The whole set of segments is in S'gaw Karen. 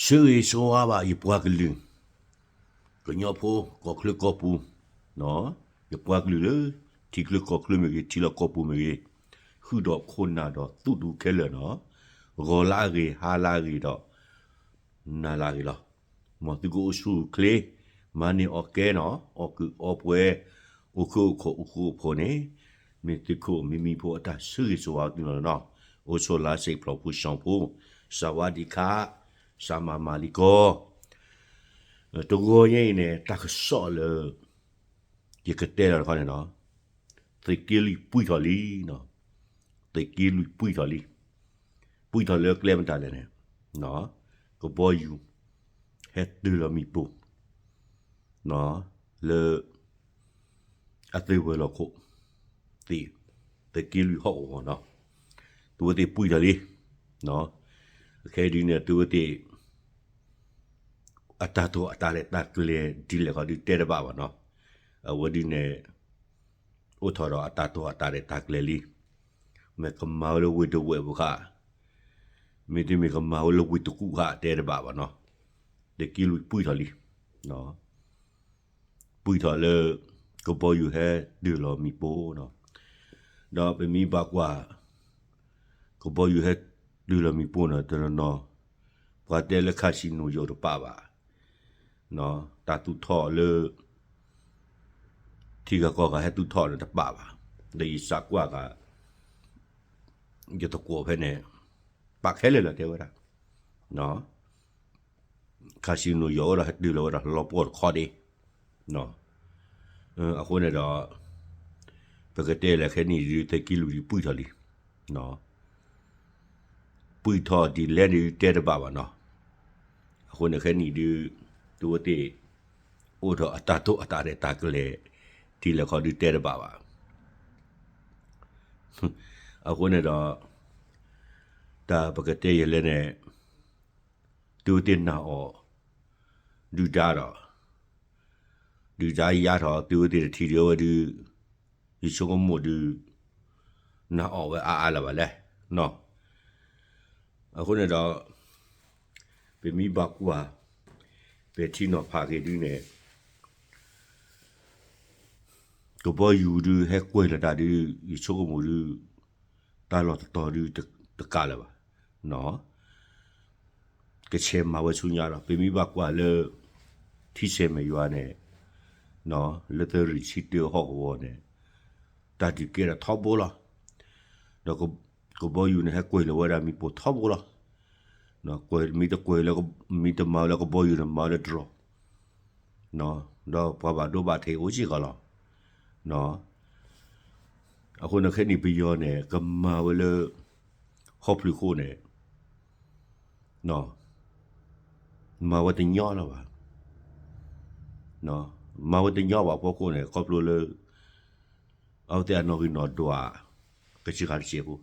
ဆၢဂ့ၤဆၢဝါဘၣ်ယပှၤကလုာ်, ကညီဖိ ကီၢ်ချၢကီၢ်ပူၤ, ယပှၤကလုာ်လၢ ထံချၢကီၢ်ချၢမ့ၢ်ဂ့ၤ, ထံလီၢ်ကီၢ်ပူၤမ့ၢ်ဂ့ၤ, ဃုာ်ဒီးခိၣ်နၢ်ဒီးသုးဒူခဲလၢာ်နီၤ, ဂီၤလၢအဂ့ၤ, ဟါလၢအဂ့ၤဒီး နၤလၢအဂ့ၤလီၤ. မ်သုကအိၣ်ဆူၣ်အိၣ်ချ့, မၤန့ၢ်အီၣ်ကဲနီၤ, အီၣ်ကုးအီပှဲၤ, အိၣ်ခုအိၣ်ခိး အိၣ်ဃူအိၣ်ဖိးန့ၣ်, မ့ၢ်သုးခိၣ်မံမံဖိအတၢ်ဆၢဂ့ၤဆၢဝါသုနီၤနီၤ, အိၣ်ဆိးလါစ့ၣ်ဖျိးဖိဆှီဖိ, စဝါဒံခါ, စမၤမၤလံကီ, တဂီၤညါအံၤန့ၣ် တၢ်ကစီၣ်လၢ ယကတဲလီၤတခီန့ၣ်နီၤ, သုးက့လွံၢ်ပှံၢ်ထီၣ်လံနီၤ, သုးက့လွံၢ်ပှံၢ်ထီၣ်လံ, ပှံၢ်ထီၣ်လၢကျဲမတၤလဲၣ်န့ၣ်, ကဘီယူၤ ဟဲတုၤလီၤမံၤပိၢ် လၢ အသုးဝဲၤလီၢ်ခိၣ်သ့ၣ်, သုးက့လွံၢ်ဟီၣ်ကဝီၤနီၤ, သုဝဲသ့ၣ်ပှံၢ်ထီၣ်လံ, အခဲအံၤဒ်န့ၣ် သုဝဲသ့ၣ် အတၢ်တိာ်အတၢ်ရဲၣ်တၢ်ကျဲၤဒ်လဲၣ်ခီဒုးတဲတဘၣ်ဘၣ်နီၤ, အဝဲဒ်န့ၣ် အိၣ်ထီၣ်ဒီးအတၢ်တိာ်အတၢ်ရဲၣ်တၢ်ကျဲၤလံ, မ့ၢ်ကမၤဝဲလၢဝ့ၢ်ဒဝဲၢ်ပူၤဃာ်, မ့တမ့ၢ်ကမၤဝဲလၢဝ့ၢ်တကူၣ်ဃာ်တဲတဘၣ်ဘၣ်နီၤ, သုးက့လွံၢ်ပှံၢ်ထီၣ်လံ, ပှံၢ်ထီၣ်လၢ ကဘီယူၤဟဲတုၤလီၤမံၤပိၢ်နီၤ, ဒီးပမ့ၢ်ဘၣ်ကွၢ် ကဘီယူၤဟဲတုၤလီၤမံၤပိၢ်န့ၣ် တနီၤနီၤ ပှၤတဲလၢ casino ယိာ်တပာ်ဘၣ်, တၢ်သူၣ်ထီၣ်လၢ ထံဂၤကီၢ်ဂၤဟဲသူၣ်ထီၣ်န့ၣ်တပာ်ဘၣ်, ဒီးယစးကွၢ်ဂၤ ယသကိးဖဲန့ၣ် ပာ်ခဲလၢာ်လီၤတဲဝဲဒၣ်, casino ယိာ်ဝဲဒီးဟဲတုၤလီၤဝဲဒၣ်လီၤပှီၢ်တခီဒ့ အဃိန့ၣ်ဒီး ပကတဲလၢခဲနံၣ်ဒုး သုးက့လွံၢ်ဒုးပှံၢ်ထီၣ်လံ, ပှံၢ်ထီၣ်ဒ်လဲၣ်န့ၣ်ဒုးတဲတဘၣ်ဘၣ်နီၤ, အဃိန့ၣ်ခဲနံၣ်ဒုး သုဝဲသ့ၣ် အိၣ်ထီၣ်အတၢ်တိာ်အတၢ်ရဲၣ်တၢ်ကျဲၤ ဒ်လဲၣ်ခီဒုးတဲတဘၣ်ဘၣ်, အဃိန့ၣ်ဒီး တၢ်ပကတဲယဲလဲၣ်န့ၣ် သုဝဲသ့ၣ်နာ်အီၤ ဒုၣ်ဒါဒီး ဒုၣ်ဒါယါထီၣ် သုဝဲသ့ၣ်တထံၣ်ဒံးဝဲဒုး ယဆိကမိၣ်ဒုး နာ်အီၤဝဲအါအါလၢၤဘၣ်လဲၣ်နီၤ, အဃိန့ၣ်ဒီး ပမ့ၢ်ဘၣ်ကွၢ် ပထံနီၤဖးက့ၤဒုးန့ၣ် ကဘီယူၤဒုးဟဲကွံာ်လီၤတၢ်ဒုး ယဆိကမိၣ်ဒုး တၢ်လီၢ်တတီၤဒုးတကးလၢၤဘၣ်, ကဆဲးမၤဝဲဆူညါလီၤ. ပမ့ၢ်ဘၣ်ကွၢ်လၢ ထံဆဲးမဲာ်ယွၤန့ၣ် လၢသုးရ့ၣ်ဆံတၢဟီၣ်ကဝီၤန့ၣ် တၢ်ဒုးကဲထီၣ်ထီဘိလီၤ. ဒီးကဘီယူၤန့ၣ် ဟဲကွံာ်လီၤဝဲဒၣ်မံၤပိၢ်ထီဘိလီၤ. မ့ၢ်တကွံာ်လၢ မ့ၢ်တမၤလၢကဘီယူၤန့ၣ် မၤလၢ drone ဒီးပှၤဘၣ်ဒိဘၣ်ထံးအိၣ်စ့ၢ်ကီးလီၤ. အဃိန့ၣ်ခဲနံၣ်ပယီၤန့ၣ် ကမၤဝဲလၢ ဟီၣ်ဖျၢၣ်ခိၣ်န့ၣ် မၤဝဲတညီလၢၤဘၣ်. မၤဝဲတညီဘၣ်အဖီခိၣ်န့ၣ် ခီဖျိလၢ အဝဲသ့ၣ်အနီၣ်ဂံၢ်နီၣ်ဒွး ကစၢ်ဃာ်တစဲးဖိ,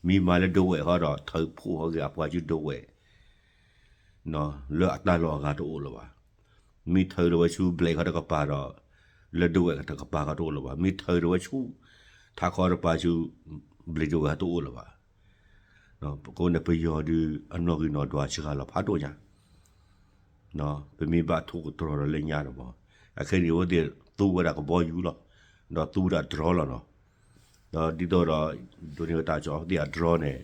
မ့ၢ်မၤလၢဒဝဲၢ်ဃီဒီး ထုးဖှိၣ်ဟီၣ်ဂ့ၤအပှၤစုဒဝဲၢ် လၢအတၢ်လီၢ်အဂၤတအိၣ်လၢၤဘၣ်. မ့ၢ်ထုးဒီးဝဲဆူဘျဲၣ်ခီတကပၤဒီး လၢဒဝဲၢ်တကပၤဃီတအိၣ်လၢၤဘၣ်. မ့ၢ်ထုးဒီးဝဲဆူ ထးခီတပၤဆူ ဘျံးဒဝဲၢ်တအိၣ်လၢၤဘၣ်. အဃိန့ၣ်ပယီၤဒုး အနီၣ်ဂံၢ်နီၣ်ဒွးစှၤလီၤဖးဒိၣ်ညါ, ပမ့ၢ်ဘၣ်ထိၣ်ကတြီၤဒီးလၢညါန့ၣ်မး, အခဲအံၤန့ၣ်အဝဲသ့ၣ်သူဝဲဒၣ်ကဘီယူၤလီၤ, ဒီးသူဝဲဒၣ် drone လီၤနီၤ. ဒီးဒ်သိးဒီး ဒိးန့ၢ်ဝဲတၢ်ကစီၣ်အဝဲသ့ၣ်အ drone န့ၣ်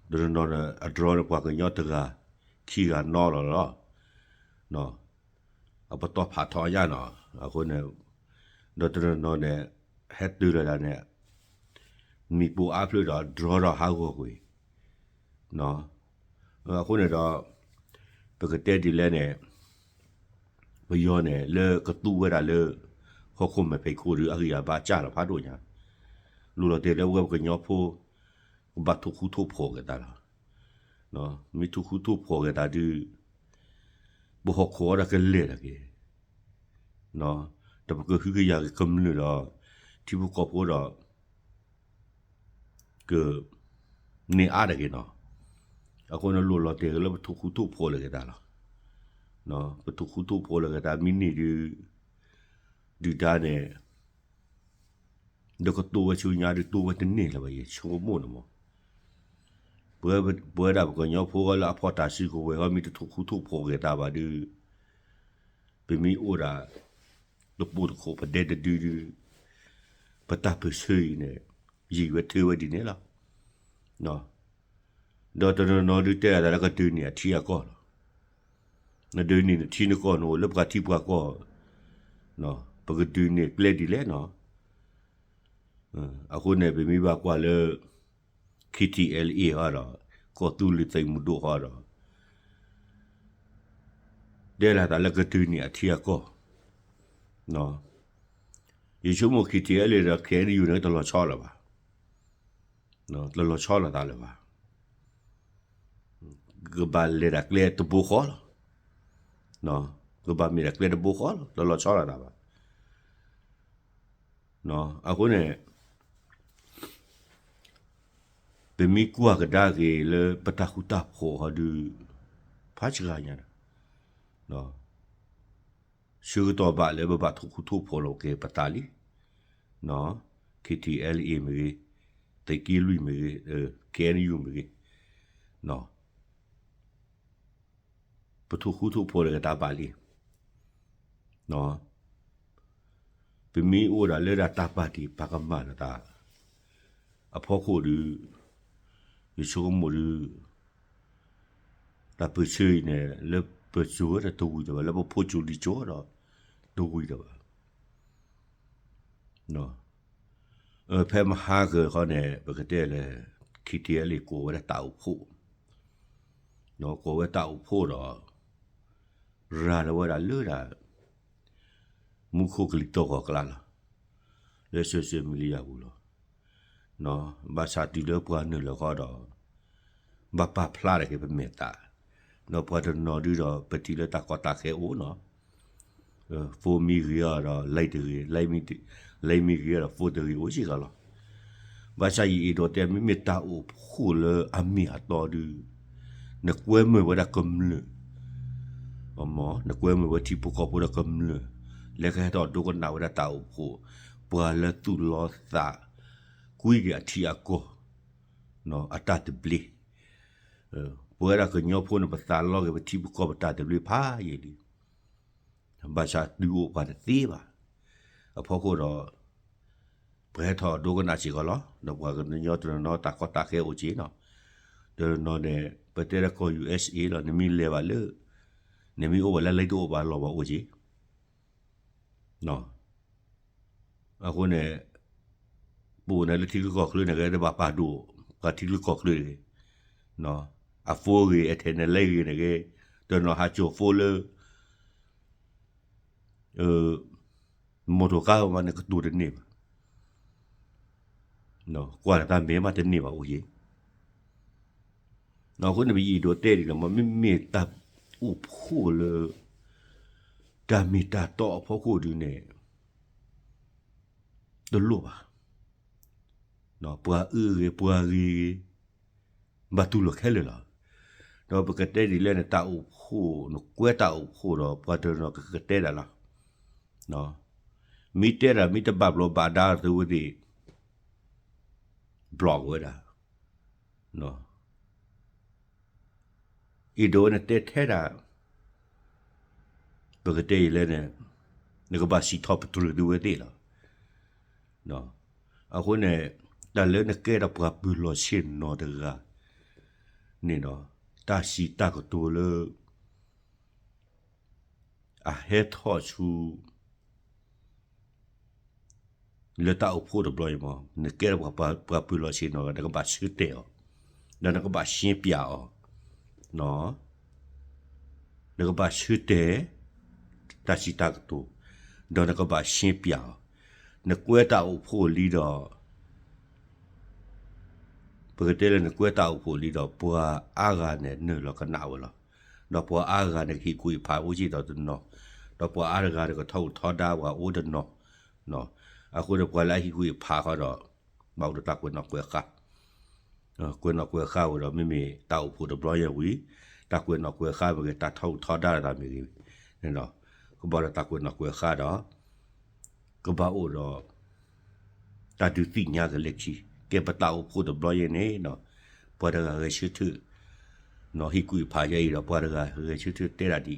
တနီၤနီၤန့ၣ် အ drone န့ၣ် ပှၤကညီတဂၤ ခံဂၤနီလီၤလီၤ. အပတီၢ်ဖးထီညါနီၤ, အဃိန့ၣ် ဒီးတနီၤနီၤန့ၣ် ဟဲတုၤလီၤဒၣ်န့ၣ် မံၤပိၢ်အါဖျၢၣ်ဒီး drone ဒီးဟးဂီၤကွံာ် အဃိန့ၣ်ဒီး ပကတဲဒ်လဲၣ်န့ၣ် ပယီၤန့ၣ် လၢကသူဝဲဒၣ်လၢ ဟီၣ်ခိၣ်မဲာ်ဖံးခိၣ်ဒီး အဂံၢ်အဘါစၢ်လီၤဖးဒိၣ်ညါ, လိၣ်လီၤတဲာ်လၢပဝဲပကညီဖိ ကဘၣ်ထိၣ်ဃူထိၣ်ဖိးက့ၤသးလီၤ. မ့ၢ်ထိၣ်ဃူထိၣ်ဖိးက့ၤသးဒုး ပဟီၣ်ခိၣ်အီၤဒီးကလဲၤတၢ်က့ၤ ဒီးပကဟုကယာ်က့ၤကမျၢၢ်ဒီး ထံဖိကီၢ်ဖိဒီး ကန့ၢ်အါတၢ်က့ၤနီၤ. အဃိန့ၣ်လိၣ်လီၤတဲာ်လၢပထိၣ်ဃူထိၣ်ဖိးလီၤက့ၤသးလီၤ. ပထိၣ်ဃူထိၣ်ဖိးလီၤက့ၤသး မ့ၢ်န့ၢ်ဒုး ဒုၣ်ဒါန့ၣ် ဒီးကတိၢ်ဝဲဆူညါဒုးတိၢ်ဝဲတန့ၢ်လၢၤဘၣ် ယဆိကမိၣ်န့ၣ်မး. ပဝဲဒၣ်ပကညီဖိဃီလၢအဖီၣ်တၢ်စုကဝဲၤဃီ မ့ၢ်တထိၣ်ဃူထိၣ်ဖိးက့ၤတၢ်ဘၣ်ဒုး, ပမ့ၢ်အိၣ်ဒၣ် တပူၤတခိၣ်ပဒဲတဒုဒုး, ပတၢ်ပၢၢ်ဆၢအံၤန့ၣ် ယံာ်ဝဲထၢဝဲဒ်န့ၣ်လီၤ. ဒီးတနီၤနီၤဒုးတဲအသးလၢကဒုးန့ၢ်အထံအကီၢ်လီၤ. နဒုးန့ၢ်နထံနကီၢ် နအိၣ်လၢပှၤထံပှၤကီၢ်, ပကဒုးန့ၢ်ကျဲဒ်လဲၣ်နီၤ. အဃိန့ၣ် ပမ့ၢ်ဘၣ်ကွၢ်လၢ KTLA ဃီဒီး ကီၢ်သူလ့ၤသုးမုၢ်ဒိၣ်ဃီဒီး တဲလီၤသးလၢကဒုးန့ၢ်အထံအကီၢ်, ယဆိကမိၣ် KTLA ဒီး KNU န့ၣ် တလီၤဆီလၢၤဘၣ်, တလီၤဆီလိာ်သးလၢၤဘၣ်. ကဘၣ်လဲၤဒၣ်ကျဲတဘိဃီလီၤ. ကဘၣ်မ့ၢ်ဒၣ်ကျဲတဘိဃီလီၤ, တလီၤဆီလိာ်သးဘၣ်. အဃိန့ၣ် ပမ့ၢ်ကွၢ်ကဒါက့ၤလၢပတၢ်ဃူတၢ်ဖိးဃီဒုး ဖးစှၤညါဒီး ဆၢကတီၢ်ဘၣ်လၢပဘၣ်ထိၣ်ဃူထိၣ်ဖိးလိာ်က့ၤပသးလံ. KTLA မ့ၢ်ဂ့ၤ, သုးက့လွံၢ်မ့ၢ်ဂ့ၤ, KNU မ့ၢ်ဂ့ၤ, ပထိၣ်ဃူထိၣ်ဖိးလိာ်က့ၤတၢ်ဘၣ်လံ. ပမ့ၢ်အိၣ်ဒၣ်လၢဒၣ်တၢ်ပာ်တ့ၢ်ပာ်ကမၣ်လိာ်သး အဖီခိၣ်ဒီး ယဆိကမိၣ်ဒီး တၢ်ပၢၢ်ဆၢအံၤန့ၣ် လၢပစိၤဒီးတဝံၤတဘၣ်, လၢပဖိစိၤလံၤစိၤဒီးတဝံၤတဘၣ်. ဖဲမဟါကၢၤဃီန့ၣ် ပကတဲလၢ KTLA ကိးဝဲဒၣ်တၢ်အိၣ်ဖှိၣ်, ကိးဝဲတၢ်အိၣ်ဖှိၣ်ဒီး ရၤလီၤဝဲဒၣ်လၢဒၣ် မူခိၣ်ကလံၤသီၣ်ဂီၤကျါလီၤ, လၢ social media ပူၤလီၤ. ဘၣ်ဆၣ်တုၤလၢပှၤနုာ်လီၤဃီဒီး ဘၣ်ပာ်ဖျါထီၣ်က့ၤပမဲာ်သး, ဒီးပှၤတနီၤဒုဒီး ပထံၣ်လၢတၢ်ကီတၢ်ခဲအိၣ်နီၤ, phone မ့ၢ်ဂ့ၤအီၤဒီး like တဂ့ၤ, like မ့ၢ်ဂ့ၤအီၤဒီး phone တဂ့ၤအိၣ်စ့ၢ်ကီးလီၤ. ဘၣ်ဆၣ်ယအဲၣ်ဒိးတဲ မ့မ့ၢ်တၢ်အိၣ်ဖှိၣ်လၢအမ့ၢ်အတီဒု နကွဲမုာ်ဝဲဒၣ်ကမျၢၢ်, နကွဲမုာ်ဝဲထံဖိကီၢ်ဖိဒီးကမျၢၢ် လၢကဟဲထီၣ်ဒိကနၣ်ဝဲဒၣ်တၢ်အိၣ်ဖှိၣ်, ပှၤလၢသူၣ်လီသးကွံက့ၤအထံအကီၢ် အတၢ်သဘျ့, ပဝဲဒၣ်ကညီဖိန့ၣ် ပသးလီက့ၤပထံပကီၢ်ပတၢ်သဘျ့ဖးယံာ်လံ. ဘၣ်ဆၣ်ဒုးအိၣ်ပှၤတသ့ဘၣ်. အဖီခိၣ်ဒီး ပှၤဟဲထီၣ်ဒိကနၣ်စ့ၢ်ကီးလီၤ. ဒီးပှၤကညီတနီၤနီၤတၢ်ကီတၢ်ခဲအိၣ်က့ၤနီၤ. တနီၤနီၤန့ၣ် ပတဲဒၣ်ကီၢ် ယူၣ်အ့ၣ်စ့ၣ် လီၤ, နမ့ၢ်လဲၤဘၣ်လၢ နမ့ၢ်အိၣ်ဘၣ်လၢလံတအိၣ်ဘၣ်လီၤဘၣ်အိၣ်က့ၤ အဃိန့ၣ် ပအိၣ်န့ၣ်လၢထံချၢကီၢ်ချၢန့ၣ်ဂ့ၤ တဘၣ်ပာ်ဒိၣ် ပှၤထံချၢကီၢ်ချၢတဂ့ၤ. အ phone ဂ့ၤ internet လၢဂ့ၤန့ၣ်ဂ့ၤ တနီၤဟးစိာ် phone လၢ မော်တော်ကား မးန့ၣ် ကတိၤတန့ၢ်ဘၣ်. ကွၢ်လၢတၢ်မဲာ်မးတန့ၢ်ဘၣ်အိၣ်က့ၤ. အဃိန့ၣ် ပယံာ်ဒိးတဲဒ်န့ၣ် မ့မ့ၢ်တၢ်အိၣ်ဖှိၣ်လၢ တၢ်မ့ၢ်တၢ်တီအဖီခိၣ်ဒုန့ၣ် တလိၣ်ဘၣ်. ပှၤအၢဂ့ၤ ပှၤဂ့ၤဂ့ၤ ဘၣ်တူၢ်လိာ်ခဲလၢာ်လီၤ. ဒီးပကတဲဒ်လဲၣ်န့ၣ် တၢ်အိၣ်ဖှိၣ် နကွဲတၢ်အိၣ်ဖှိၣ်ဒီး ပှၤတနီၤကကတဲဒၣ်လီၤ. မ့ၢ်တဲဒၣ် မ့ၢ်တဘၣ်ဘျီးဘၣ်ဒါသုဝဲသ့ၣ် block ဝဲဒၣ်. အံၤဒိးဝဲန့ၣ်တဲထဲဒၣ် ပကတဲအံၤလဲၣ်န့ၣ် နကဘၣ်စံးထီၣ်ပတြၢၤသုဝဲသ့ၣ်လီၤ. အဃိန့ၣ် တၢ်လၢနကဲဒီးပှၤပၢၤလီၢ်ဆ့ၣ်နီၤတဂၤန့ၣ်ဒီး တၢ်စံးတၢ်ကတိၤလၢ အဟဲထီၣ်ဆူ လၢတၢ်အိၣ်ဖှိၣ်တဘျီအံၤမး နကဲဒီးပှၤပၢၤလီၢ်ဆ့ၣ်နီၤ နကဘၣ်ဆၢတဲာ်အီၤ, ဒီးနကဘၣ်ရှင်းပြအီၤ, နကဘၣ်ဆၢတဲာ် တၢ်စံးတၢ်ကတိၤ, ဒီးနကဘၣ်ရှင်းပြအီၤ, နကွဲတၢ်အိၣ်ဖှိၣ်လံဒီး ပကတဲလၢနကွဲတၢ်အိၣ်ဖှိၣ်လံဒီး ပှၤအါဂၤန့ၣ်နုာ်လီၤကနၣ်ဝဲလီၤ. ဒီးပှၤအါဂၤန့ၣ်ကဟ့ၣ်ကူၣ်ဟ့ၣ်ဖးအိၣ်က့ၤဒီးတနီၤ, ဒီးပှၤအါတဂၤန့ၣ်ကထီၣ်ထီဒါပှၤအိၣ်တနီၤ, အဃိဒီးပှၤလၢအဟ့ၣ်ကူၣ်ဟ့ၣ်ဖးဃီဒီး ဘၣ်အိၣ်ဒီးတၢ်ကွဲးနီၣ်ကွဲးဃါ ကွဲးနီၣ်ကွဲးဃါဝဲဒီး မ့မ့ၢ်တၢ်အိၣ်ဖှိၣ်တဘျီညါဝံၤ တၢ်ကွဲးနီၣ်ကွဲးဃါမ့ၢ်ဂ့ၤ တၢ်ထီဒါတၢ်မ့ၢ်ဂ့ၤ ကဘၣ်ဒီးတၢ်ကွဲးနီၣ်ကွဲးဃါဒီး ကဘၣ်အိၣ်ဒီး တၢ်ဒုးသ့ၣ်ညါကလဲၤခံ ကဲပတၢ်အိၣ်ဖှိၣ်တဘျီညါန့ၣ်ဒီး ပှၤတဂၤဂဲၤဆၢထၢၣ် ဟ့ၣ်ကူၣ်ဟ့ၣ်ဖးယဲအံၤဒီး ပှၤတဂၤဂဲၤဆၢထၢၣ်တဲဒၣ်ဒ်အံၤ ဒ်အံၤအ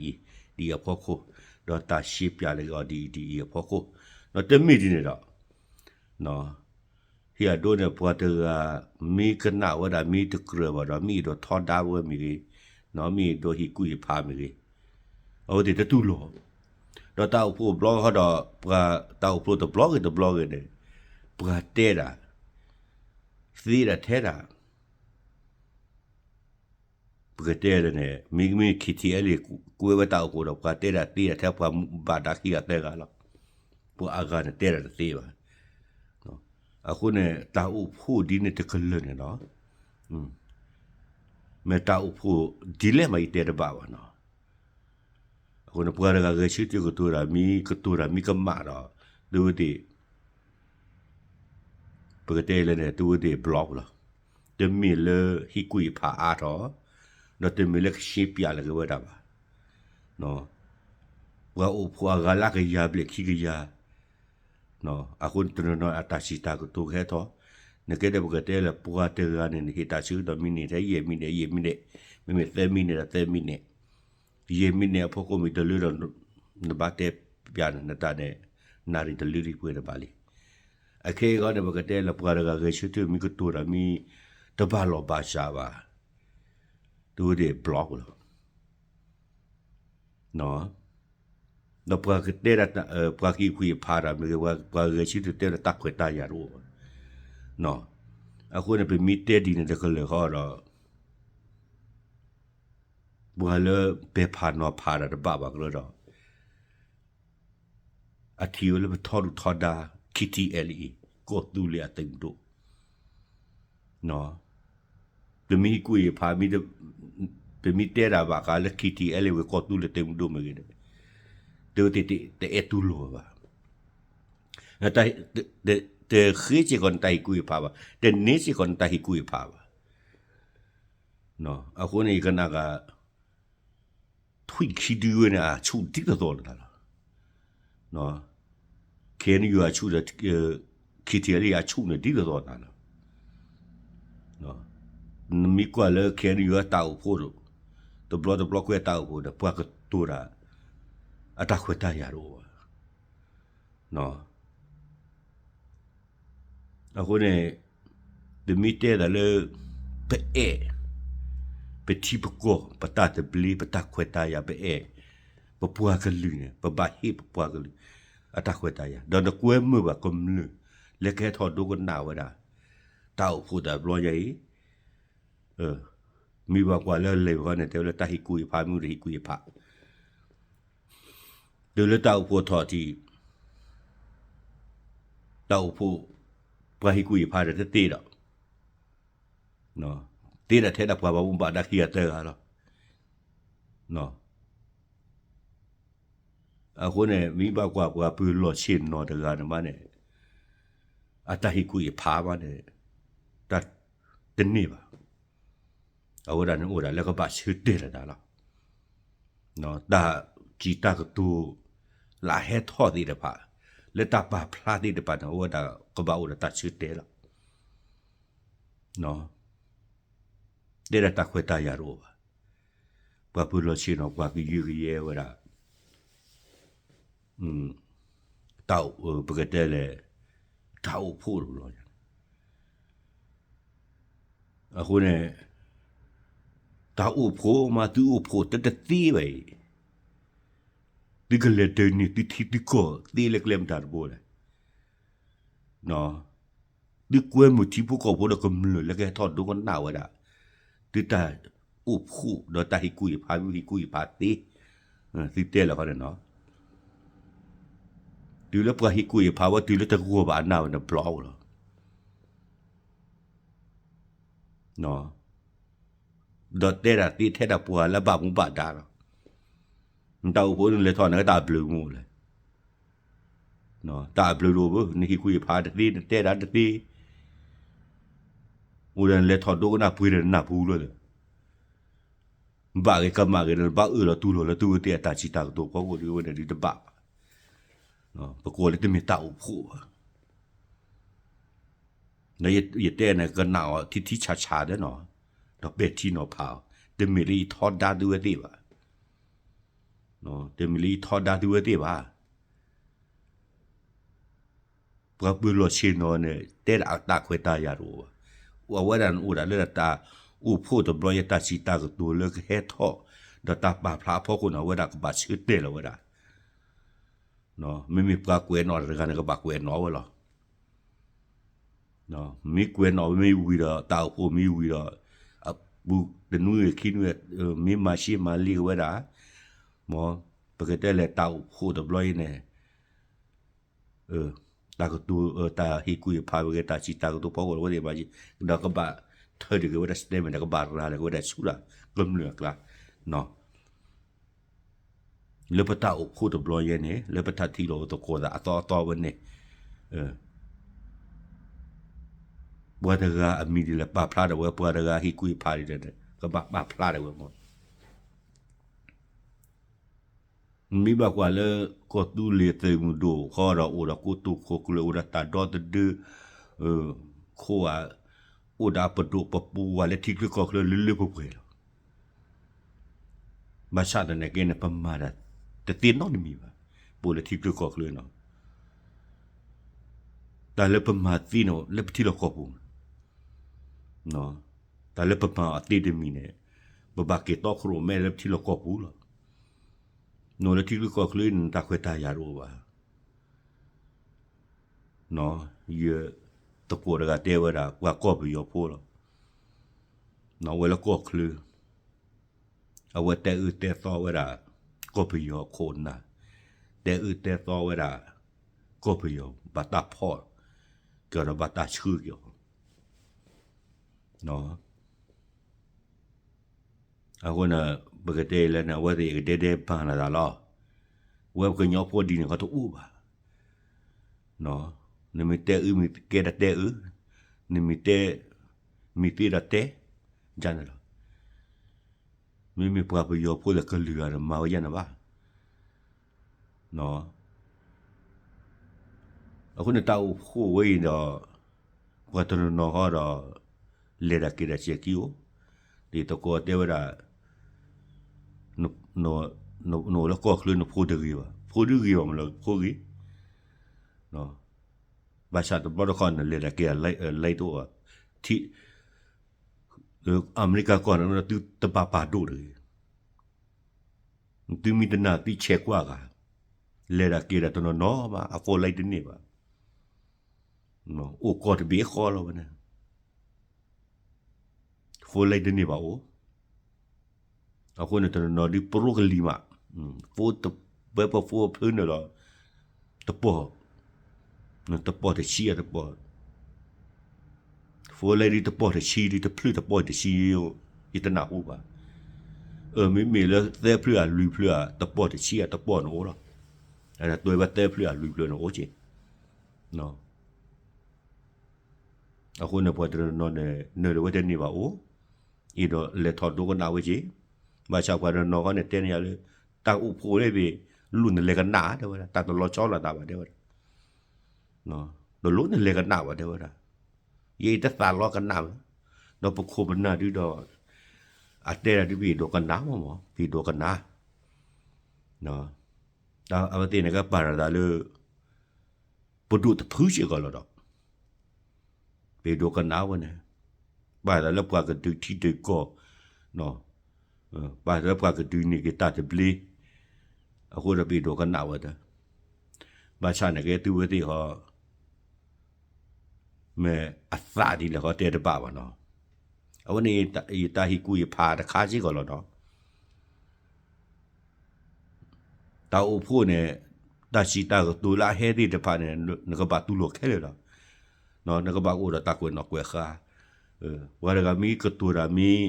ဖီခိၣ်, ဒီးတၢ်ရှဲပၠးလၢအီၤဒ်အံၤဒ်အံၤအဖီခိၣ်, ဒီးတမ့ၢ်ဒ်န့ၣ်ဒီး ဟ့ၣ်အဒိန့ၣ် ပှၤတဂၤ မ့ၢ်ကနၣ်ဝဲဒၣ် မ့ၢ်တကြၢးဘၣ်ဒီး မ့ၢ်အဲၣ်ဒိးထီဒါဝဲမ့ၢ်ဂ့ၤ, မ့ၢ်အဲၣ်ဒိးဟ့ၣ်ကူၣ်ဟ့ၣ်ဖးမ့ၢ်ဂ့ၤ, အဝဲသ့ၣ်တတူၢ်လိာ်, ဒီးတၢ်အိၣ်ဖှိၣ်ဘျီဃီဒီး ပှၤတၢ်အိၣ်ဖှိၣ်တဘျီဂ့ၤတဘျီဂ့ၤန့ၣ် ပှၤတဲဒၣ် သ့ဒၣ်ထဲဒၣ် ပကတဲလၢန့ၣ် မ့မ့ၢ် KTLA ကွဲးဝဲတၢ်အိၣ်ဖှိၣ်ဒီး ပှၤတဲဒၣ်သ့ဒၣ်ထဲပှၤဘၣ်ဒါခံဂၤသၢဂၤလီၤ. ပှၤအါဂၤန့ၣ်တဲဒၣ်တသ့ဘၣ်. အဃိန့ၣ် တၢ်အိၣ်ဖှိၣ်ဒ်န့ၣ်တကလုာ်န့ၣ်လီၤ. မ့ၢ်တၢ်အိၣ်ဖှိၣ်ဒ်လဲၣ်မးယတဲတဘၣ်ဘၣ်နီၤ. အဃိန့ၣ် ပှၤတဂၤဂဲၤဆၢထၢၣ်ကတိၤတၢ် မ့ၢ်ကတိၤတၢ်မ့ၢ်ကမၣ်ဒီး သုဝဲသ့ၣ် ပကတဲလၢန့ၣ် သုဝဲသ့ၣ်ဘျီပူၤလီၤ. တမ့ၢ်လၢဟ့ၣ်ကူၣ်ဟ့ၣ်ဖးအါထီၣ်, ဒီးတမ့ၢ်လၢကရှဲပၠးလၢကဝဲဒၣ်ဘၣ်. ပှၤအိၣ်ဖှိၣ်အဂၤလၢအကယၤဘျဲၣ်ခံကယၤ, အဃိန့ၣ်တနီၤနီၤအတၢ်စံးတၢ်ကတိၤကဟဲထီၣ်, နကဲဒီးပကတဲလၢပှၤတဂၤန့ၣ် နဟ့ၣ်တၢ်ဆၢကတီၢ်မံးနံးထဲယဲၢ်မံးနံး ယဲၢ်မံးနံး, မ့မ့ၢ်သၢမံးနံးဒီးသၢမံးနံး, ယဲၢ်မံးနံးအဖီခိၣ်မ့ၢ်တလၢဒီး နဘၣ်တဲပၠးန့ၣ် နတၢ်န့ၣ် နၣ်ရံၣ်တလၢဒံးပှဲၤတဘၣ်လံ. အခဲအံၤဃီန့ၣ် ပကတဲလၢပှၤတဂၤဂဲၤဆၢထၢၣ်မ့ၢ်ကတိၤတၢ်မ့ၢ် တဘၣ်လီၢ်ဘၣ်စးဘၣ်, သုဝဲသ့ၣ်ဘျီပူၤလီၤ. ဒီးပှၤကတဲဒၣ် ပှၤဟ့ၣ်ကူၣ်ဟ့ၣ်ဖးတၢ်မ့ၢ်ဂ့ၤ ပှၤဂဲၤဆၢထၢၣ်တဲဒၣ်တၢ်ခွဲးတၢ်ယာ်တအိၣ်ဘၣ်. အဃိန့ၣ် ပမ့ၢ်တဲဒ်န့ၣ်တကလုာ်ဃီဒီး ပှၤလၢပဲာ်ဖးနီၤဖးတၢ်တဘၣ်ဘၣ်ကရၢဒီး အထံၣ်ဝဲလၢပထီဒုၣ်ထီဒါ KTLA ကီၢ်သူလ့ၤအသုးမုၢ်ဒိၣ်, ပမ့ၢ်ဟ့ၣ်ကူၣ်ဟ့ၣ်ဖး ပမ့ၢ်တဲဒၣ်ဘၣ်ဃးလၢ KTLA ဝဲကီၢ်သူလ့ၤသုးမုၢ်ဒိၣ်မ့ၢ်ဂ့ၤန့ၣ် တဝဲသ့ၣ်တအဲၣ်တူၢ်လိာ်ဝဲဘၣ်. တဃ့စ့ၢ်ကီးနတၢ်ဟ့ၣ်ကူၣ်ဟ့ၣ်ဖးဘၣ်, တန့ၢ်စ့ၢ်ကီးနတၢ်ဟ့ၣ်ကူၣ်ဟ့ၣ်ဖးဘၣ်. အဃိန့ၣ် ယကနၣ်ဂ့ၤ ထွံၣ်ခံဒုဝဲန့ၣ် အဆူၣ်ဒ်သိးသိးလီၤသးလီၤ. KNU အဆူၣ်ဒီး KTLA အဆူၣ်န့ၣ်ဒ်သိးသိးသးလီၤ. နမ့ၢ်ကွၢ်လၢ KNU အတၢ်အိၣ်ဖှိၣ် တဘျီတဘျီကွဲးတၢ်အိၣ်ဖှိၣ်ဒီး ပှၤကတိၤတၢ် အတၢ်ခွဲးတၢ်ယာ်တအိၣ်ဘၣ်. အဃိန့ၣ် ပမ့ၢ်တဲသးလၢ ပအဲၣ် ပထံပကီၢ် ပတၢ်သဘျ့ ပတၢ်ခွဲးတၢ်ယာ် ပအဲၣ် ပပှၤကလုာ်န့ၣ် ပဘၣ်ဟ့ၣ်ပပှၤကလုာ် အတၢ်ခွဲးတၢ်ယာ် ဒီးနကွဲမုာ်ဘၣ်ကမျၢၢ် လၢကဟဲထီၣ်ဒိကနၣ်ဝဲဒၣ် တၢ်အိၣ်ဖှိၣ်တဘျီညါအံၤ မ့ၢ်ဘၣ်ကွၢ်လၢလဲၤဝဲဃီန့ၣ် တဲဝဲလၢတၢ်ဟ့ၣ်ကူၣ်ဟ့ၣ်ဖး မ့ၢ်တဟ့ၣ်ကူၣ်ဟ့ၣ်ဖး တုၤလၢတၢ်အိၣ်ဖှိၣ်ထီၣ်ထံး တၢ်အိၣ်ဖှိၣ် ပှၤဟ့ၣ်ကူၣ်ဟ့ၣ်ဖးဒီးတသ့ဒီး သ့ဒၣ်ထဲဒၣ်ပှၤဘၣ်မူဘၣ်ဒါခံဂၤသၢဂၤလီၤ. အဃိန့ၣ် မ့ၢ်ဘၣ်ကွၢ်ပှၤပၢၤလီၢ်ဆ့ၣ်နီၤတဂၤန့ၣ်မးန့ၣ် အတၢ်ဟ့ၣ်ကူၣ်ဟ့ၣ်ဖးမးန့ၣ် တၢ်တန့ၢ်ဘၣ်. အဝဲဒၣ်န့ၣ်အိၣ်ဒၣ်လၢကဘၣ်ဆၢတဲာ်လီၤတၢ်လီၤ. တၢ်စံးတၢ်ကတိၤ လၢအဟဲထီၣ်သ့ၣ်တဖၣ် လၢတၢ်ပာ်ဖျါသ့ၣ်တဖၣ်န့ၣ် အဝဲဒၣ်ကဘၣ်အိၣ်ဒီးတၢ်ဆၢတဲာ်လီၤ. တဲဒၣ်တၢ်ခွဲးတၢ်ယာ်တအိၣ်ဘၣ်. ပှၤပၢၤလီၢ်ဆ့ၣ်နီၤ ပှၤကယုၢ်ကယဲဝဲဒၣ် တၢ် ပကတဲလဲၣ် တၢ်အိၣ်ဖှိၣ်တဘျီညါ အဃိန့ၣ် တၢ်အိၣ်ဖှိၣ်မး သုအိၣ်ဖှိၣ်တတသ့ဘၣ်အံၤ သုကလဲၤဒၢးန့ၢ်သုထံသုကီၢ်သ့လၢကျဲမတၤတဘိလဲၣ်. သုကွဲမုာ်ထံဖိကီၢ်ဖိဒီးကမျၢၢ်လၢကဟဲထီၣ်ဒိကနၣ်ဝဲဒၣ် သုတၢ်အိၣ်ဖှိၣ်ဒီးတၢ်ဟ့ၣ်ကူၣ်ဟ့ၣ်ဖး မ့ၢ်ဟ့ၣ်ကူၣ်ဟ့ၣ်ဖးသ့ သုတဲလီၤခီန့ၣ်နီၤ တုၤလၢပှၤဟ့ၣ်ကူၣ်ဟ့ၣ်ဖးဝဲ တုၤလၢတဂီၢ်ဘၣ်အနၢ်ဝဲန့ၣ် ဘျီအိၣ်လီၤ. ဒီးတဲဒၣ်သ့ထဲဒၣ်ပှၤလၢဘၣ်မူဘၣ်ဒါလီၤ. နတၢ်အိၣ်ဖှိၣ်န့ၣ်လဲၤထီၣ်န့ၣ် တၢ်အဘျုးမ့ၢ်လဲၣ်. တၢ်အဘျုးတအိၣ်ဘၣ် နဟ့ၣ်ကူၣ်ဟ့ၣ်ဖးတသ့ နတဲဒၣ်တသ့ အိၣ်ဒီးနလဲၤထီၣ်ဒိကနၣ်ပှ့ၤဒီးနနၢ်ပူၤလီၤ. ဘၣ်ဂ့ၤကမၣ်ဂ့ၤဒီး နဘၣ်အၢၣ်လီၤတူၢ်လိာ်လၢသုဝဲသ့ၣ်အတၢ်စံးတၢ်ကတိၤဖီခိၣ်ဒ်ဝဲန့ၣ်ဒ်တဘၣ်ဘၣ်. ပကိးလၢတမ့ၢ်တၢ်အိၣ်ဖှိၣ်ဘၣ်. ယတဲန့ၣ် ကနၣ်အီၤထံထံဆးဆးဒီးနီၤ ဒီးပဲာ်ထံနီၤဖးအီၤ, တမ့ၢ်လၢယထီဒါသုဝဲသ့ၣ်ဘၣ်, တမ့ၢ်လၢယထီဒါသုဝဲသ့ၣ်ဘၣ်. ပှၤပၢၤလီၢ်ဆ့ၣ်နီၤန့ၣ် တဲဒၣ်အတၢ်ခွဲးတၢ်ယာ်တအိၣ်ဘၣ်. အဝဲဒၣ်န့ၣ်အိၣ်ဒၣ်လၢတၢ်အိၣ်ဖှိၣ်တဘျီယဲ တၢ်စံးတၢ်ကတိၤလၢကဟဲထီၣ်, ဒီးတၢ်ပာ်ဖျါအဖီခိၣ်န့ၣ် အဝဲဒၣ်ကဘၣ်ဆၢတဲာ်လီၤဝဲဒၣ်. မ့မ့ၢ်ပှၤကွဲးနီၣ်တဂၤန့ၣ် ကဘၣ်ကွဲးနီၣ်ဝဲလီၤ. မ့ၢ်ကွဲးနီၣ်မ့ၢ်ဝံၤဒီး တၢ်အိၣ်ဖှိၣ်မ့ၢ်ဝံၤဒီး အပူၤတနွံခံနွံ မ့ၢ်မၤရှဲမၤလ့ကဝဲဒၣ်, မ်ပကတဲလဲၣ် တၢ်အိၣ်ဖှိၣ်တဘျီအံၤန့ၣ် တၢ်ကတိၤ တၢ်ဟ့ၣ်ကူၣ်ဟ့ၣ်ဖးဝဲက့ၤ တၢ်စံးတၢ်ကတိၤဖီခိၣ်ဝဲသ့ၣ်ဘၣ်, ဒီးကဘၣ်ထၢဒၣ်က့ၤဝဲဒၣ် statement ဒီးကဘၣ်ရၤလီၤက့ၤဝဲဒၣ်ဆူတၢ်ကမျၢၢ်အကျါ လၢပတၢ်အိၣ်ဖှိၣ်တဘျီယဲန့ၣ် လၢပတၢ်ထံၣ်လိာ်သကိးသးအသီအသီဝဲန့ၣ်, ပှၤတဂၤအမံၤဒ်လဲၣ် ပာ်ဖျါဒၣ်ဝဲ, ပှၤတဂၤဟ့ၣ်ကူၣ်ဟ့ၣ်ဖးဒ်လဲၣ် ကဘၣ်ပာ်ဖျါဒၣ်ဝဲမး. မ့ၢ်ဘၣ်ကွၢ်လၢ ကီၢ်သူလ့ၤသုးမုၢ်ဒိၣ်ဃီဒီး အိၣ်ဒီးကိတိာ်ခိၣ်ကျၢၢ် အိၣ်ဒီးတၢ်ဒီသဒၢ ခိၣ်ဧါ, အိၣ်ဒီးပဒိၣ်ပပှၢ်လၢထံချၢကီၢ်ချၢလၢလၢပှဲၤပှဲၤလီၤ. ဘၣ်ဆၣ်သနာ်က့န့ၣ် ပမၤတၢ်တသ့နီတမံၤဘၣ်, ပအိၣ်လၢထံချၢကီၢ်ချၢနီၤ. တၢ်လၢပမၤသ့န့ၣ် လၢပထံလီၢ်ကီၢ်ပူၤ, တၢ်လၢပမၤအီၤသ့တမံၤန့ၣ် ပဘၣ်က့ၤတီခိၣ်ရိၣ်မဲလၢပထံလီၢ်ကီၢ်ပူၤလီၤ. နအိၣ်လၢထံချၢကီၢ်ချၢန့ၣ် တၢ်ခွဲးတၢ်ယာ်တအိၣ်ဘၣ်. ယသကိးတဂၤတဲဝဲဒၣ် ပှၤကီၢ်ပယီၤဖိလီၤ. အဝဲလၢကီၢ်ချၢ, အဝဲတဲအၢတဲသီဝဲဒၣ် ကီၢ်ပယီၤခိၣ်နၢ်, တဲအၢတဲသီဝဲဒၣ် ကီၢ်ပယီၤ ဘၣ်တၢ်ဖီၣ်က့ၤအီၤဒီးဘၣ်တၢ်ဆှၢက့ၤအီၤ အဃိန့ၣ် ပကတဲလၢန့ၣ် အဝဲသ့ၣ်ကဒဲဒဲဘၣ်နၤသးလီၤ. ဝဲပကညီဖိဒ်န့ၣ်ခီတအိၣ်ဘၣ်. နမ့ၢ်တဲအၢမ့ၢ်ကဲဒီးတဲအၢ, နမ့ၢ်တဲ မ့ၢ်သ့ဒီးတဲ, ယန့ၣ်လီၤ. မ့မ့ၢ်ပှၤပယီၤဖိဒီးကလုာ်ဂၤဒီးမၤဝဲယဲန့ၣ်ဘၣ်. အဃိန့ၣ်တၢ်အိၣ်ဖှိၣ်ဝဲအံၤဒီး ပှၤတနီၤနီၤဃီဒီး လဲၤတၢ်က့ၤတၢ်စဲးခံအိၣ်, ဒ်သကိးတဲဝဲဒၣ် နအိၣ်လၢကီၢ်ချၢနဖိတဂ့ၤဘၣ်, ဖိဒုဂ့ၤဘၣ်မးလၢဖိဂ့ၤ, ဘၣ်ဆၣ်တဘျီတခီၣ်န့ၣ် လဲၤတၢ်က့ၤတၢ်လဲတအိၣ်ဘၣ်, ထံ အမဲရကၤကီၢ်န့ၣ် သုတဘၣ်ပာ်ဒိၣ်တဂ့ၤ. သုမ့ၢ်တနာ်သုဆဲးကွၢ်ဂၤ, လဲၤတၢ်က့ၤတၢ်တနီၤနီၤမး အ phone line တန့ၢ်ဘၣ်. အိၣ်ကီၢ်တဘ့ၣ်ဃီလီၤဝဲန့ၣ် phone line တန့ၢ်ဘၣ်အိၣ်. အဃိန့ၣ်တနီၤနီၤဒ်ပရိကလံၤမး, phone တ ပှဲပ phone ဖျၢၣ်န့ၣ်လီၤ, တပီၢ် တပီၢ်တဆံအတပီၢ်, phone line ဒ်တပီၢ်တဆံဒ်တဖျၢၣ်တပီၢ်တဆံ, ယတနၢ်ဟူဘၣ်. အမ့မ့ၢ်လၢသၢဖျၢၣ်ဧါလွံၢ်ဖျၢၣ်ဧါ တပီၢ်တဆံအတပီၢ်န့ၣ်အိၣ်လီၤ. အတၢ်တွဲဝဲသၢဖျၢၣ်ဧါလွံၢ်ဖျၢၣ်န့ၣ်အိၣ်က့ၤ အဃိန့ၣ်ပှၤတနီၤနီၤန့ၣ် နၢၤလၢဝဲတန့ၢ်ဘၣ်အိၣ်, အံၤဒီးလဲၤထီၣ်ဒိကနၣ်ဝဲက့ၤ, ဘၣ်ဆၣ်ပှၤတနီၤနီၤဃီန့ၣ်တဲန့ၢ်ယၤလၢ တၢ်အိၣ်ဖှိၣ်န့ၣ် ပလိၣ်နလဲၤကနၣ်တဲဝဲဒၣ်, တၢ်တလီၤဆီလိာ်သးဘၣ်တဲဝဲဒၣ်, တလိၣ်နလဲၤကနၣ်ဘၣ်တဲဝဲဒၣ်, ယအံၤတသးလီကနၣ်ဘၣ်, ဒီးပခိၣ်ပနၢ်ဒုဒီး အတဲဒၣ်ဒုပဟ့ၣ်ဒိးကနၣ်မးမး ပဟ့ၣ်ဒိးကနၣ် အဝဲသ့ၣ်န့ၣ်ကပာ်ရၤသးလၢ ပဒိၣ်တဖုစ့ၢ်ကီးလီၤဒီး ပဟ့ၣ်ဒိးကနၣ်ဝဲန့ၣ်, ပာ်သးလၢပှၤကဒုးထံဒုးကီၢ်, ပာ်သးလၢပှၤကဒုးန့ၢ်က့ၤတၢ်သဘျ့, အဃိဒီးပဟ့ၣ်ဒိးကနၣ်ဝဲဒီး, ဘၣ်ဆၣ်န့ၣ်ကဲသုဝဲသ့ၣ်ဟီ မ့ၢ်အသးဒ်လဲၣ်ဃီတဲတဘၣ်ဘၣ်နီၤ, အဝဲန့ၣ်ယတၢ်ဟ့ၣ်ကူၣ်ဟ့ၣ်ဖးတခါစ့ၢ်ကီးလီၤဒီး တၢ်အိၣ်ဖှိၣ်န့ၣ် တၢ်စံးတၢ်ကတိၤလၢအဟဲသ့ၣ်တဖၣ်န့ၣ် နကဘၣ်တူၢ်လိာ်ခဲလၢာ်လီၤ. နကဘၣ်အိၣ်ဒီးတၢ်ကွဲးနီၣ်ကွဲးဃါ, ပှၤတဂၤမ့ၢ်ကတိၤတၢ်မ့ၢ်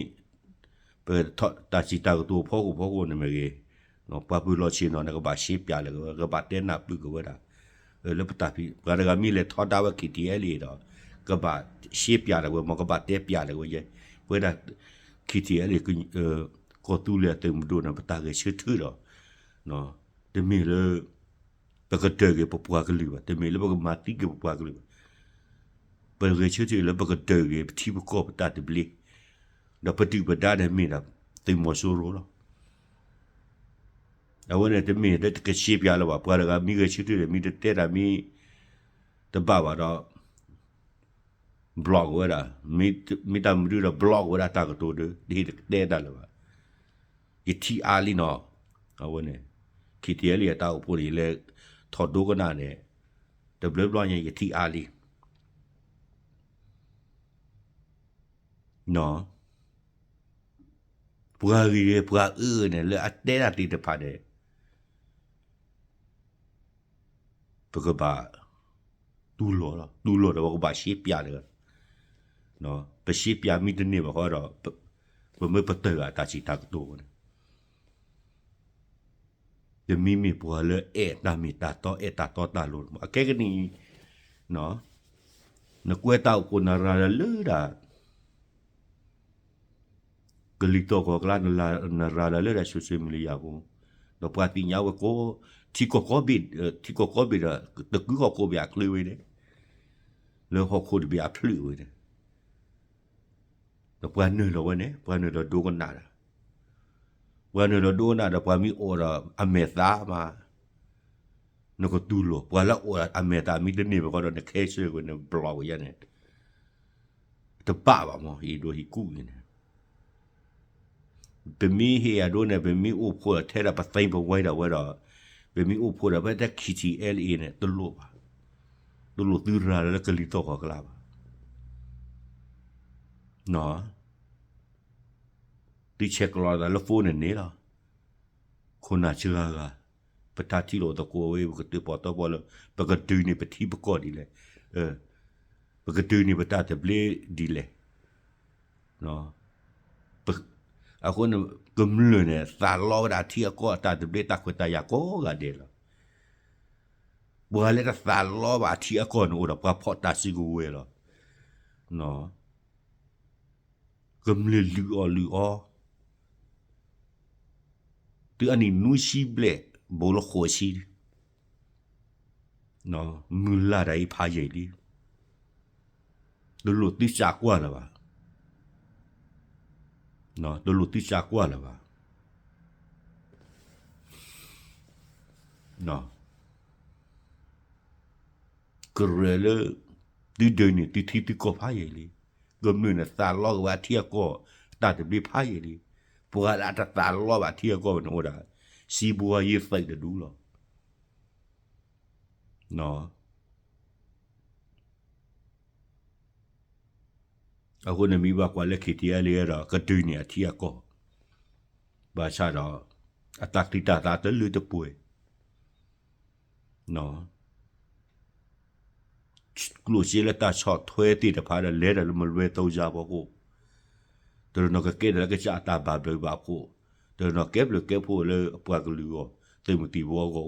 ပတၢ်စံးတၢ်ကတိၤဖီခိၣ်ဖီခိၣ်န့ၣ်မ့ၢ်ဂ့ၤ, ပှၤပၢၤလီၢ်ဆ့ၣ်နီၤန့ၣ် ကဘၣ်ရှဲပၠးလၢၤကဝဲ ကဘၣ်တဲနၢ်ပၢၢ်က့ၤဝဲဒၣ်, လၢပတၢ်ဖံး ပှၤတဂၤမ့ၢ်လဲၤထီဒါဝဲ KTLA ဒီး ကဘၣ်ရှဲပၠးလၢၤဝဲ မ်ကဘၣ်တဲပၠးလၢၤဝဲယဲ, ပဝဲဒၣ် KTLA ကီၢ်သူလ့ၤအသုးမုၢ်ဒိၣ်န့ၣ် ပတၢ်ဂဲၤဆၢထၢၣ်ဒီး တမ့ၢ်လၢ ပကဒၢးက့ၤပပှၤကလုာ်ဘၣ်, တမ့ၢ်လၢပကမၤသံက့ၤပပှၤကလုာ်ဘၣ်, ပဂဲၤဆၢထၢၣ်လၢပကဒၢးက့ၤပထံပကီၢ်ပတၢ်သဘျ့, ဒီးပဒုၣ်ပဒါန့ၣ်မ့ၢ်ဒၣ်သုးမီၤစိရိၤလီၤ. အဝဲန့ၣ်တမ့ၢ်လၢတကရှဲပၠးလၢၤဘၣ်, ပှၤတဂၤမ့ၢ်ဂဲၤဆၢထၢၣ်ဒီး မ့ၢ်တတဲတၢ်မ့ၢ်တဘၣ်ဘၣ်ဒီး block ဝဲဒၣ်, မ့ၢ်တၢ်မနုၤဒီး block ဝဲဒၣ်တၢ်ကတိၤဒီး တဟ့ၣ်တတဲတၢ်လၢၤဘၣ်. ယထံၣ်အါလံနီၤ, အဝဲန့ၣ် ခံထံၣ်လံအတၢ်အိၣ်ဖှိၣ်န့ၣ် ယလဲၤထီၣ်ဒိကနၣ်န့ၣ် တဘျီဘျီညါ ယထံၣ်အါလံ နီၤ. ပှၤဂ့ၤဂ့ၤ ပှၤအၢဂ့ၤန့ၣ် လၢအတဲတၢ်သ့ၣ်တဖၣ်န့ၣ် ပကဘၣ် တူၢ်လိာ်လီၤ, တူၢ်လိာ်ဒီးပကဘၣ်ရှဲပၠးတဂၤ, ပရှဲပၠးမ့ၢ်တန့ၢ်ဘၣ်ဃီဒီး ပမ့ၢ်ပတၢၢ်အတၢ်စံးတၢ်ကတိၤန့ၣ် တမ့မ့ၢ်ပှၤလၢအဲၣ်တၢ်မ့ၢ်တၢ်တီ အဲၣ်တၢ်တီတၢ်လိၤ, အခဲကနံၣ်အံၤ နကွဲးတၢ်အိၣ်ဖှိၣ်နရၤလၢဒၣ် ကလံၤသီၣ်ကီၢ်ကျါ နရၤလၢဒၣ် social media ပူၤ, ဒီးပှၤသ့ၣ်ညါဝဲကိး ထံကီၢ်ကိးဘ့ၣ်, ထံကီၢ်ကိးဘ့ၣ်ဒီး တကုဟီၣ်ခိၣ်ဘ့ၣ်အချၢဝဲန့ၣ်, လၢဟီၣ်ခိၣ်တဘ့ၣ်အဖျၢၣ်ဝဲန့ၣ် ဒီးပှၤနုာ်လီၤဝဲန့ၣ် ပှၤနုာ်လီၤဒိကနၣ်ဒီး ပှၤနုာ်လီၤဒိကနၣ်ဒီးပှၤမ့ၢ်အိၣ်ဒီးအမဲာ်သးမး နကတူၢ်လိာ်, ပှၤလၢအိၣ်ဒီးအမဲာ်သးမ့ၢ်တန့ၢ်ဘၣ်ဃီဒီး န cancel ဝဲ န block ဝဲယဲန့ၣ် တဘၣ်ဘၣ်မး ယအဲၣ်ဒိးဟ့ၣ်ကူၣ်န့ၣ် ပမ့ၢ်ဟ့ၣ်အဒိန့ၣ် ပမ့ၢ်အိၣ်ဖှိၣ်ထဲဒၣ်ပသ့ပဝဲဒၣ်ဝဲဒီး ပမ့ၢ်အိၣ်ဖှိၣ်ဒီးဖဲတၢ် K T L A န့ၣ် တလိၣ်ဘၣ်, တလိၣ်သုရၤလၢကလံၤသီၣ်ကီၢ်ကျါဘၣ်. သုဆဲးကျိးသးလၢ phone န့ၣ်န့ၣ်လီၤ. ခိၣ်နၢ်စှၤဂၤ, ပတၢ်ထံၣ်လိာ်သကိးဝဲ ပကတၢၢ်ပီၣ်တီပီၣ်လၢ ပကဒုးန့ၢ်ပထံပကီၢ်ဒ်လဲၣ်, ပကဒုးန့ၢ်ပတၢ်သဘျ့ဒ်လဲၣ်. အဃိန့ၣ် ကမျၢၢ်န့ၣ် သးလီဝဲဒၣ်အထံအကီၢ်အတၢ်သဘျ့တၢ်ခွဲးတၢ်ယာ်ကိးဂၤဒဲးလီၤ. ပှၤလၢတသးလီဘၣ်အထံအကီၢ်န့ၣ်အိၣ်ဒီးပှၤဖီၣ်တၢ်စုကဝဲၤလီၤ. ကမျၢၢ်လုၢ်အီၣ်လုၢ်အီ တုၤအနံၣ်နွံဆံဘျဲၣ် ဘူးလၢဃိးဆံ, မုၢ်လၢ်တၢ်အံၤဖးယံာ်လံ, တလိၣ်သုစးကွၢ်လၢၤဘၣ်, တလိၣ်သုစးကွၢ်လၢၤဘၣ်. ကရၢၢ်လၢ သုဒုးန့ၢ်သုထံသုကီၢ်ဖးယံာ်လံ, ကမျၢၢ်န့ၣ်သးလီက့ၤဝဲအထံအကီၢ် တၢ်သဘျ့ဖးယံာ်လံ, ပှၤလၢအတသးလီဘၣ်ထံအကီၢ်န့ၣ်အိၣ်ဒၣ် စံးဘှါယ့သးတဒူၣ်လီၤ. အဃိန့ၣ်မ့ၢ်ဘၣ်ကွၢ်လၢ K T L A ဒီး ကဒုးန့ၢ်အထံအကီၢ်, ဘၣ်ဆၣ်ဒီး အတၢ်ချံတၢ်သးတလၢတပှဲၤ, ကျိၣ်စ့လၢတၢ်ဆီၣ်ထွဲသ့ၣ်တဖၣ်ဒီး လဲၤတၢ်လၢမလွဲသိစါဖီခိၣ်, တနီၤကကဲတၢ်လၢကစၢ်အတၢ်ဘၣ်ဘျုးဘၣ်ဖှိၣ်, တနီၤကဲဘျုးကဲဖှိၣ်လၢအပှၤကလုာ်အဂီၢ်, သုးမုၢ်သံၣ်ဘိအဂီၢ်အိၣ်က့ၤ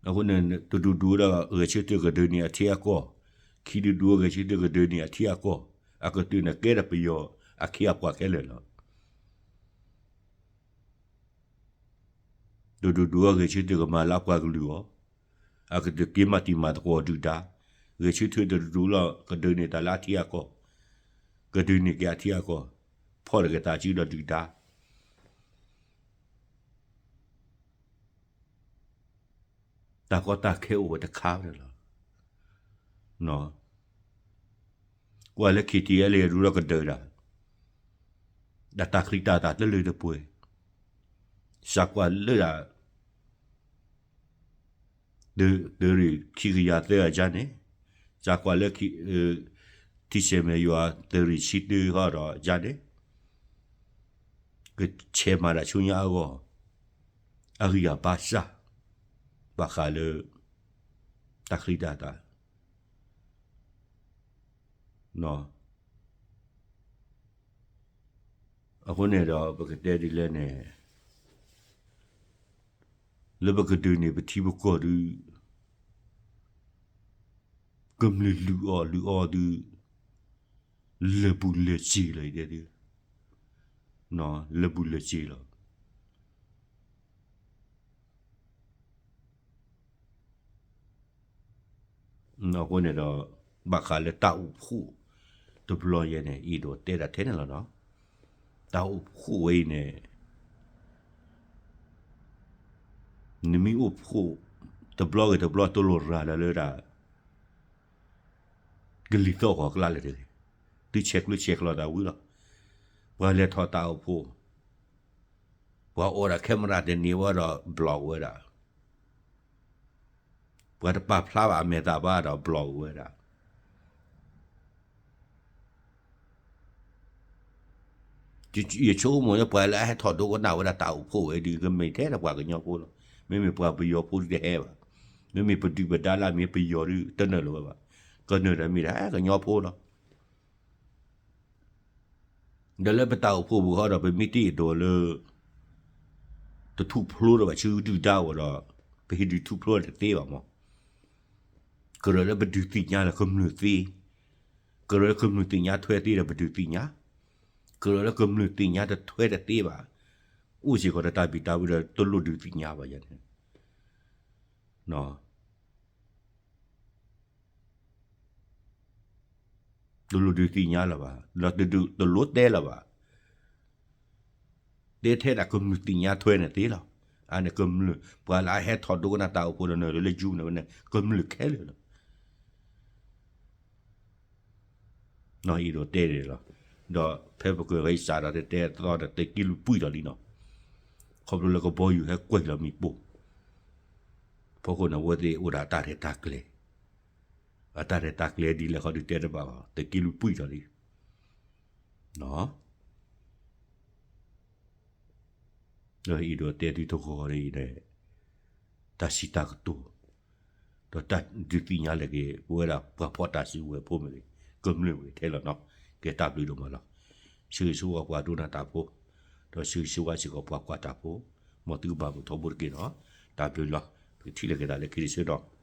အဃိန့ၣ် တဒူၣ်ဒူၣ်ဒီး ဂဲၤဆၢထၢၣ်ကဒုးန့ၢ်အထံအကီၢ်, ခံဒူၣ်ဒူၣ်ဒီး ဂဲၤဆၢထၢၣ်ကဒုးန့ၢ်အထံအကီၢ်, အကတၢၢ်န့ၣ်ကဲဒီးပယီၤအခ့အပှၤခဲလၢာ်လီၤ. တဒူၣ်ဒူၣ်ဒီး ဂဲၤဆၢထၢၣ်ကမၤလၢအပှၤကလုာ်အဂီၢ်, အကတၢၢ်က့ၤမၤတံၤမၤသကိးဒုၣ်ဒါ, ဂဲၤဆၢထၢၣ်တဒူၣ်ဒူၣ်လီၤ ကဒုးန့ၢ်တၢ်လၢအထံအကီၢ်, ကဒုးန့ၢ်က့ၤအထံအကီၢ်, ဖီၣ်တက့ၤသးစုဒီးဒုၣ်ဒါ တၢ်ကီတၢ်ခဲအိၣ်ဝဲတခါန့ၣ်လီၤ. ကွၢ်လၢ K T L A ဒူၣ်ဒီးကဒုးဒၣ်, ဒီးတၢ်ချံတၢ်သးတလၢတပှဲၤ, စးကွၢ်လၢဒၣ် သုးရ့ၣ်ခံကယၤသၢအယါန့ၣ်, စးကွၢ်လၢ ထံဆဲးမဲာ်ယွၤ သုးရ့ၣ်ဆံတၢဟီဒီးယါန့ၣ် ကဆဲးမၤတၢ်ဆူညါအဂီၢ်, အဂံၢ်အဘါစၢ်, ဘၣ်ဃးလၢ တၢ်ချံတၢ်သး အဃိန့ၣ်ဒီး ပကတဲဒ်လဲၣ်န့ၣ်, လၢပကဒုးန့ၢ်ပထံပကီၢ်ဒုး ကမျၢၢ်လုၢ်အီၣ်လုၢ်အီသု, လၢာ်ဘူၣ်လၢာ်စ့ၤလီၤအံၤဒဲဒုး, လၢာ်ဘူၣ်လၢာ်စ့ၤလီၤ. အဃိန့ၣ်ဒီး ဘၣ်ဃးလၢတၢ်အိၣ်ဖှိၣ်တဘျီယဲန့ၣ် အဲၣ်ဒိးတဲဒၣ်ထဲန့ၣ်လီၤနီၤ. တၢ်အိၣ်ဖှိၣ်ဝဲအံၤန့ၣ် နမ့ၢ်အိၣ်ဖှိၣ်တဘျီဂ့ၤတဘျီ တလိၣ်ရၤလၢလၢဒၣ် ကလံၤသီၣ်ဂီၤကျါလၢာ်တဂ့ၤ, သုဆဲးကျၢဆဲးကျိးသးဝံၤလီၤ. ပှၤလဲၤထီၣ်တၢ်အိၣ်ဖှိၣ်, ပှၤအိၣ်ဒၣ် camera တန့ၢ်ဝဲဒီး block ဝဲဒၣ်, ပှၤတပာ်ဖျါဘၣ်အမဲာ်သးဘၣ်ဒီး block ဝဲဒၣ်. ယဆိကမိၣ်လၢပှၤလၢအဟဲထီၣ်ဒိကနၣ်ဝဲဒၣ်တၢ်အိၣ်ဖှိၣ်ဝဲဒုး ကမ့ၢ်ထဲဒၣ်ပှၤကညီဖိလီၤ. မ့မ့ၢ်ပှၤပယီၤဖိဒုးတဟဲဘၣ်. မ့မ့ၢ်ပဒုၣ်ပဒါလၢအမ့ၢ်ပယီၤဒုး တနၢၤလၢၤဝဲဘၣ်. ကနၢၤဒီးမ့ၢ်ဒၣ်ကညီဖိလီၤ. ဒီးလၢပတၢ်အိၣ်ဖှိၣ်ပူၤဃီဒီး ပမ့ၢ်တအဲၣ်ဒိးလၢ တထူၣ်ဖျိဒီးဘၣ် ဆူဒုၣ်ဒါအဂီၢ်ဒီး ပဟ့ၣ်ဒုးထူၣ်ဖျိတသ့ဘၣ်မး. ကရၢလၢပဒုးသ့ၣ်ညါလၢကမျၢၢ်သ့, ကရၢလၢကမျၢၢ်သ့ၣ်ညါထွဲသ့ဒီးပဒုးသ့ၣ်ညါ, ကရၢလၢကမျၢၢ်သ့ၣ်ညါတထွဲတသ့ဘၣ်, အိၣ်စ့ၢ်ကီးဒီးတၢ်ဘံၣ်တၢ်ဘၢဒီး တလိၣ်ဒုးသ့ၣ်ညါဘၣ်ယၤန့ၣ် တလိၣ်ဒုးသ့ၣ်ညါလၢၤဘၣ်, ဒီးတဒုးတလိၣ်တဲလၢၤဘၣ်. တဲထဲဒၣ်ကမျၢၢ်သ့ၣ်ညါထွဲန့ၣ်သ့လီၤ. အန့ၣ်ကမျၢၢ် ပှၤလၢအဟဲထီၣ်ဒိကနၣ်တၢ်အိၣ်ဖှိၣ်ဒီးနၢၤလၢ Zoom န့ၣ်ဝဲန့ၣ် ကမျၢၢ်ခဲလၢာ်လီၤ. နီၢ်အံၤဒိးတဲန့ၣ်လီၤ. ဒီးဖဲပကဂဲၤစးဒီးတဲတဲသီဒီး သုးက့လွံၢ်ပှံၢ်ထီၣ်လံနီၤ. ခီဖျိလၢကဘီယူၤဟဲကွံာ်လီၤမ့ၣ်ပိၢ်, ဖီခိၣ်န့ၣ် အဝဲသ့ၣ်အိၣ်ဒီးအတၢ်ရဲၣ်တၢ်ကျဲၤ, အတၢ်ရဲၣ်တၢ်ကျဲၤဒ်လဲၣ်ဃီဒုးတဲတဘၣ်ဘၣ်, သုးက့လွံၢ်ပှံၢ်ထီၣ်လံ. ဒီးအံၤဒိးတဲသုတဂီၤန့ၣ်အံၤန့ၣ် တၢ်စံးတၢ်ကတိၤ ဒီးတၢ်ဒုးသ့ၣ်ညါလၢက့ၤ ပဝဲဒၣ်ပှၤဖီၣ်တၢ်စုကဝဲၤဖိမ့ၢ်ဂ့ၤ, ကမျၢၢ်မ့ၢ်ဂ့ၤထဲလီၤနီၤ. ကဲတၢ်ဘျုးဒိၣ်မးလီၤ. ဆၢဂ့ၤဆၢဝါပှၤဒိကနၣ်တၢ်ဖိ, ဒီးဆၢဂ့ၤဆၢဝါစ့ၢ်ကီးပှၤကွၢ်တၢ်ဖိ, မ်သုကဘၣ်မုာ်ထီဘိတက့ၢ်နီၤ. တၢ်ဘျုးလီၤ. ပကထံၣ်လိာ်က့ၤသးလၢခံတဆၢဒီး